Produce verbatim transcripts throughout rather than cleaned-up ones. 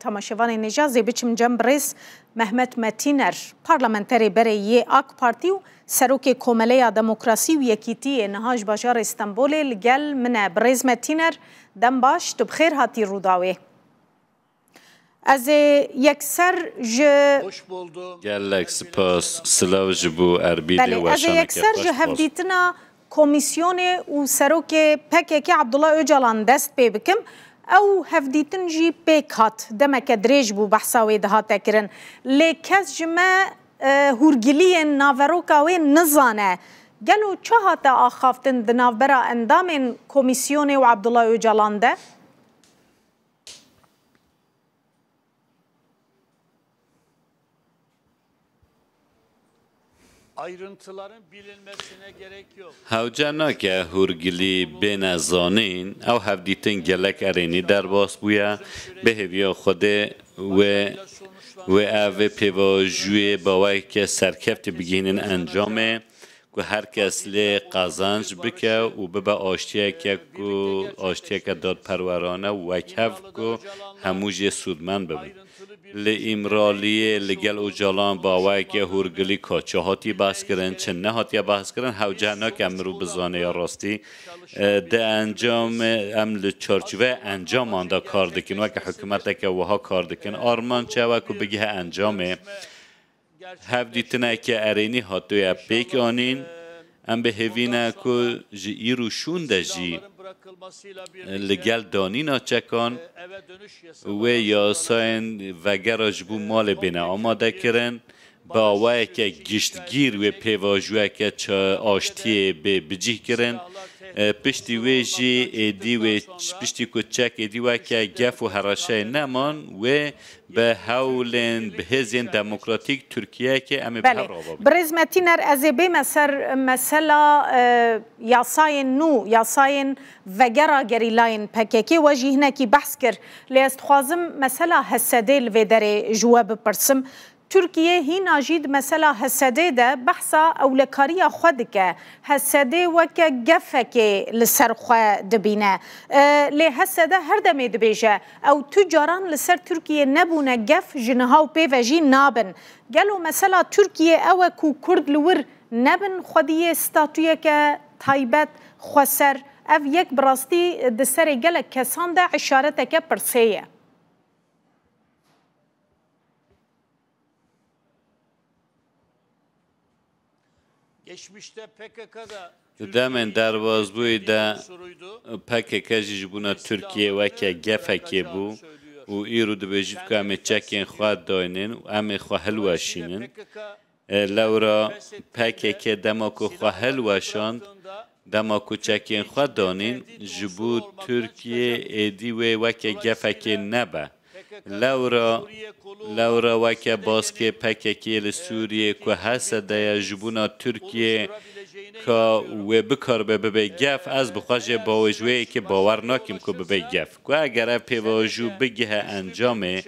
Temaşevanên hêja, zê biçim cem birêz Mehmet Metîner, parlamenterê berê yê AK Partî û serokê Komeleya Demokrasî û Yekîtiyê niha ji bajarê Stenbolê li gel min e. Birêz Metîner, dem baş, tu bi xêr hatî Rûdawê. Ez ê yekser ji Hoş buldum. Gelek spas, silav ji bo Erbîlê. Belê, ez ê weşaneke yekser xweş ji spas. Hevdîtina Komîsyonê û serokê P K K Abdullah Ocalan dest pê bikim. Ew hevdîtin jî pêk hat, demeke dirêj bû behsa wê dihate kirin. Lê kes ji me, e, hûrgiliyên naveroka wê nizane. Gelo çi hate axaftin di navbera endamên Komîsyonê û Abdullah Ocalan de? Ayrıntıların bilinmesine gerek yok. Hewce nake hûrgilî bêne zanîn, ew hevdîtin gelek erênî derbas bûye. Bi hêviya Xwedê wê, wê ev pêvajoyê bi awayeke serkeftî bigihînin encamê, ku her kes lê qazanc bike û bibe aştiyeke ku, aştiyeke dadperwerane û wekhev ku hemû jê sûdmend bibin. Li Îmraliyê li gel Ocalan bi awayeke hûrgilî ka çi hatiye behskirin, çi nehatiye behskirin, hewce nake mirov bizane ya rastî. E, di encam, em li çarçoveya encaman de kar dikin, weke hikûmeteke wiha kar dikin. Armanc ew e ku bigihe encamê. Hevdîtineke erênî hatiye pêk anîn. Em bi hêvî ne ku ji îro şûn de jî li gel danîna çekan wê yasayên vegera ji bo malê bêne amade kirin, bi awayeke giştgîr wê pêvajoyeke ça-, aştiyê bê bicih kirin. E, piştî wê jî êdî wê ç-, piştî ku çek êdî weke gef û hereşeyê neman, wê bi hewlên, bi hêzên demokratîk Tirkiyeyeke em ê bi Belê. Hev re avabin. Birêz Metîner, ez ê bême ser mesela, e, yasayên nû, yasayên vegera gerîlayên P K K, we jî hinekî behs kir. Lê ez dixwazim mesela H S D lê vê derê ji we bipirsim. Tirkiye hîna jî di mesela H S D de behsa ewlekariya xwe dike. H S D weke gefekê li ser xwe dibîne. E, lê H S D her demê dibêje, ew tu caran li ser Tirkiye nebûne gef, ji niha û pê ve jî nabin. Gelo mesela Tirkiye ew e ku Kurd li wir nebin xwediyê statuyeke taybet, xweser? Ev yek bi rastî di serê gelek kesan de işareteke pirsê ye. Geçmişte P K K da Di demên derbasbûyî de P K K jî ji bona Tirkiyê weke gefekê bû û îro dibêjît ku em ê çekên xwe daynin û em ê xwe hilweşînin. E, lewra P K K dema ku xwe hilweşand, dema ku çekên xwe danîn, ji bo Tirkiyê êdî wê weke gefekê nebe. Lewra, lewra weke baskê P K K li Sûriyê ku H S D ye ji bona Tirkiyê ka wê bikaribe bibe gef, ez bi xwe jê bawêj wê yekê bawer nakim ku bibe gef. Ku eger ev pêvajo bigihe encamê,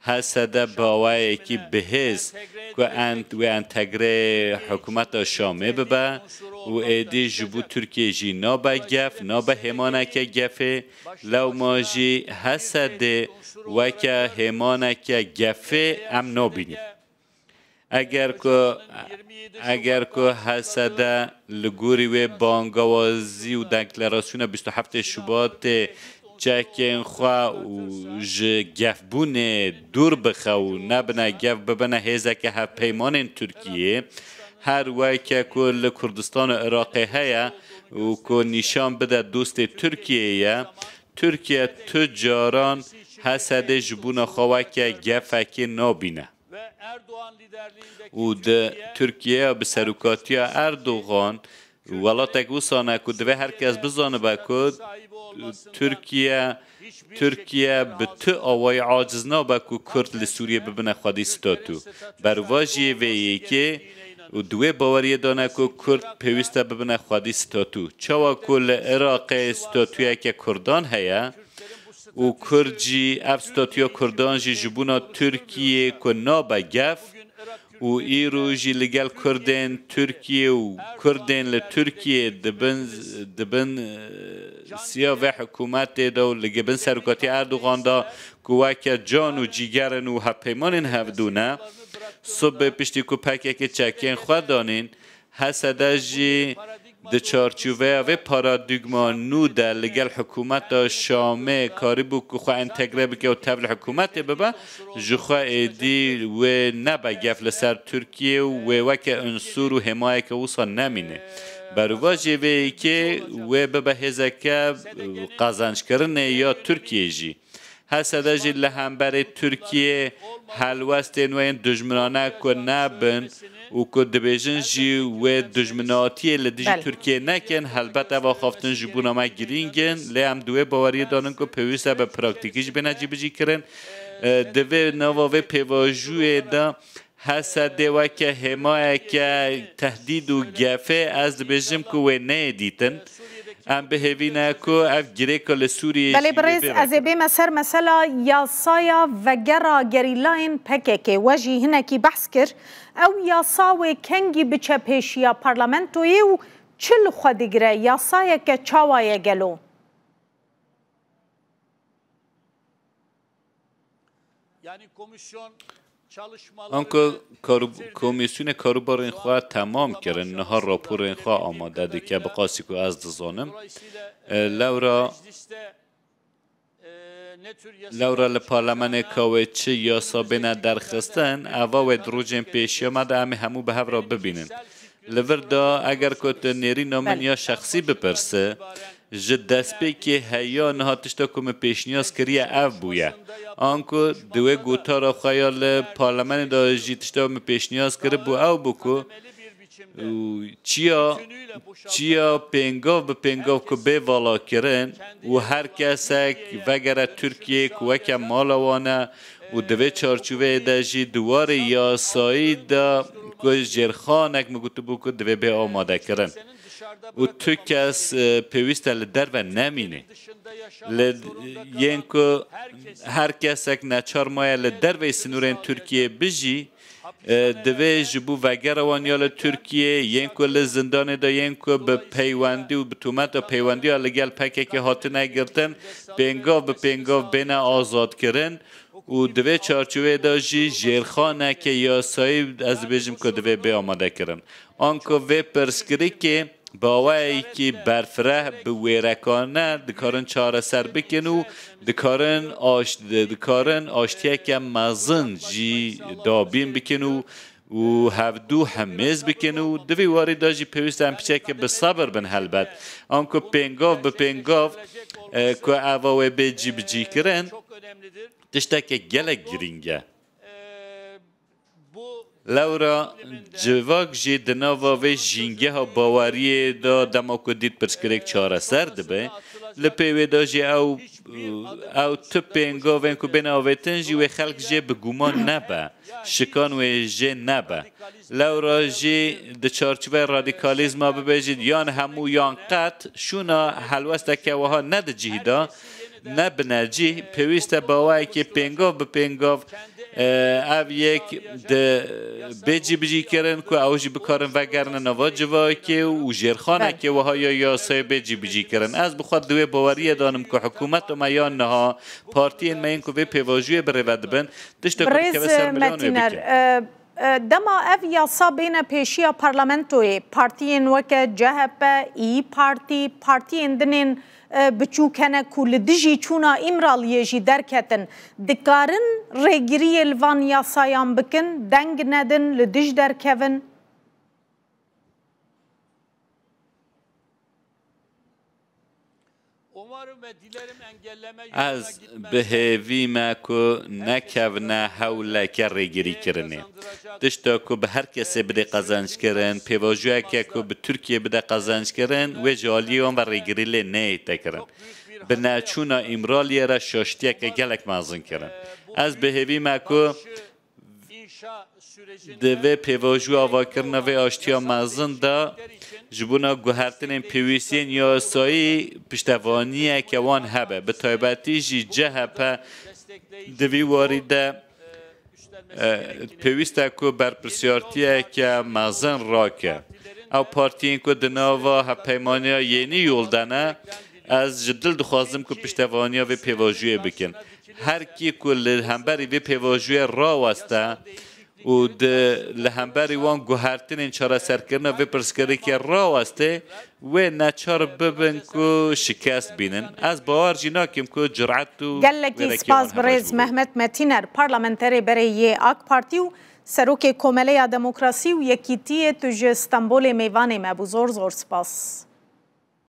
H S D bi awayekî bihêz ku ent-, wê entegre hikûmeta Şamê bibe û êdî ji bo Tirkiyê jî nabe gef, nabe hêmaneke gefê, lewma jî H S D weke hêmaneke gefê em nabînin. Eger ku, eger ku H S D li gorî wê bangawazî û deklarasyona bîst û heftê Şubatê çekên xwe û ji gefbûnê dûr bixe û nebine gef, bibine hêzeke hevpeymanên Tirkiyê, her weke ku li Kurdistan û Iraqê heye û ku nîşan bide dostê Tirkiyeyê ye, Tirkiye tu caran H S D ji bona xwe weke gefekê nabîne. Û di Tirkiyeya bi serokatiya Erdogan, welatek wisa ne ku divê her kes bizanibe ku Tirkiye, Tirkiye bi tu awayî aciz nabe ku Kurd li Sûriyê bibine xwedî statû. Bervajiyê vê yekê û di wê baweriyê de ne ku Kurd pêwîst e bibine xwedî statû. Çawa ku li Iraqê statuyeke Kurdan heye, û Kurd jî, ev statuya Kurdan jî ji bona Tirkiyê ku nabe gef û îro jî li gel Kurdên Tirkiyê û Kurdên li Tirkiyê di bin, di bin, e, siya vê hikûmetê de û li bin serokatiya Erdogan de ku weke can û cîger in û hevpeymanên hevdû ne. Sibê piştî ku P K K çekên xwe danîn, H S D jî di çarçoveya vê paradîgma nû de li gel hikûmeta Şamê karîbû ku xwe entegre bike û tevlî hikûmetê bibe, ji xwe êdî wê nebe gef li ser Tirkiye û wê weke unsûr û hêmayeke wisa nemîne. Berovajê vê yekê wê bibe hêzeke qezenckirinê ya Tirkiye jî. H S D jî li hemberî Tirkiyê helwestên wê yên dijminane ku nebin û ku dibêjin jî wê dijminatiyê li dijî Belê. Tirkiyê nekin, helbet ev axaftin ji bona me girîng in, lê em di wê baweriyê de nin ku pêwîst e bi praktîkî jî bêne cîbicîkirin. E, di vê nava vê pêvajoyê de H S D weke hêmayeke tehdîd û gefê, ez dibêjim ku wê neyê dîtin. Em bi hêvî ne ku ev girêka li Sûriyeyê Belê jî wê birêz, bê ez ê vekirin. Bême ser mesela yasaya vegera gerîlayên P K K. We jî hinekî behs kir. Ew yasa wê kengî biçe pêşiya parlamentoyê û çi li xwe digire? Yasayeke çawa ye gelo? Yani komisyon çalışmalarını Anku karu- Komisyonê karûbarên xwe temam kirin, niha raporên xwe amade dike, bi qasî ku ez dizanim. E, lewra, lewra li parlamenê ka wê çi yasa bêne derxistin, eva wê di rojên pêşiya me de em ê hemû bi hev re bibînin. Li vir de eger ku tu nêrîna min Belê. Ya şexsî bipirse, ji destpêkê heya niha tişta ku min pêşniyaz kiriye ev bûye. Anku di wê gotara xwe ya li parlamenê de jî tişta min pêşniyaz kiribû ew bû ku û çiya, çiya pêngav bi pêngav ku bê valakirin û her kesek vegere Tirkiyê ku weke mala wan e û di vê çarçoveyê de jî di warê yasayî de ku jêrxanek min gotibû ku divê bê amadekirin. Û tu kes, e, pêwîst e li derve nemîne. Li, yên ku her kesek neçar maye li derveyî sinûrên Tirkiyê bijî, e, divê ji bo vegera wan ya li Tirkiyê, yên ku li zindanê de, yên ku bi peywendî û bi tûmeta peywendiya li gel P K K hatine girtin, pêngav bi pêngav bêne azadkirin û di vê çarçoveyê de jî jêrxaneke yasayî, ez dibêjim ku divê bê amadekirin. Anku vê pirsgirêkê bi awayekî berfireh, bi wêrekane dikarin çareser bikin û dikarin aş-, dikarin aştiyeke mezin jî dabîn bikin û, û hevdû hemêz bikin û di vî warî de jî pêwîst e em piçeke bi sebir bin helbet. Anku pêngav bi pêngav, e, ku eva wê bê cîbicîkirin, tişteke gelek girîng e. Lewra civak jî di nava vê jîngeha baweriyê de dema ku dît pirsgirêk çareser dibe, li pê wê de jî ew, ew tu pêngavên ku bên avêtin jî wê xelk jê bi guman nebe, şikan wê jê nebe. Lewra jî di çarçoveyê radîkalîzma bibêjît yan hemû yan qet şûna helwesteke wiha ne di cihî de, ne binecîh, pêwîst e bi awayekî pêngav bi pêngav, e, ev yek di bê cîbicîkirin ku ew jî bikarin vegerine nava civakê û jêrxanekê wiha ya yasayê bê cîbicîkirin. Ez bi xwe di wê baweriyê de nim ku hikûmeta me ya niha, partiyên me yên ku vê pêvajoyê birêve dibin, tişta ku dikeve ser milyon wê Metîner, bikin. E, E, dema ev yasa bêne pêşiya parlamentoyê, partiyên weke C H P, İYİ Parti, partiyên dinên, e, biçûk hene ku li dijî çûna Îmraliyê jî derketin, dikarin rêgiriyê li van yasayan bikin, deng nedin, li dij derkevin? Ez bi hêvî me ku nekevne hewleke rêgirîkirinê. Tişta ku bi her kesê bidê qezenckirin, pêvajoyeke ku bi Tirkiyê bide qezenckirin, wê ji aliyê wan ve rêgirî lê neyête kirin. Bi neçûna Îmraliyê re şaştiyeke gelek mezin kirin. Ez bi hêvî me ku Di vê pêvajoya avakirina vê aştiya mezin de ji bona guhertinên pêwîstiyên yasayî piştevaniyeke wan hebe. Bi taybetî jî C H P di vî warî de, e, pêwîst e ku berpirsiyartiyeke mezin rake. Ew partiyên ku di nava hevpeymaniya yênî yol de ne, ez ji dil dixwazim ku piştevaniya vê pêvajoyê bikin. Her kî ku li hemberî vê pêvajoyê raweste û di li hemberî wan guhertinên çareserkirina vê pirsgirêkê raweste, wê neçar bibin ku şikest bînin. Ez bawer jî nakim ku curet û Gelekî wêrekî spas wan heval birêz jî bû. Mehmet Metîner, parlamenterê berê yê AK Partî û Serokê Komeleya Demokrasî û Yekîtiyê, tu ji Stenbolê mêvanê me bû. Zor zor spas.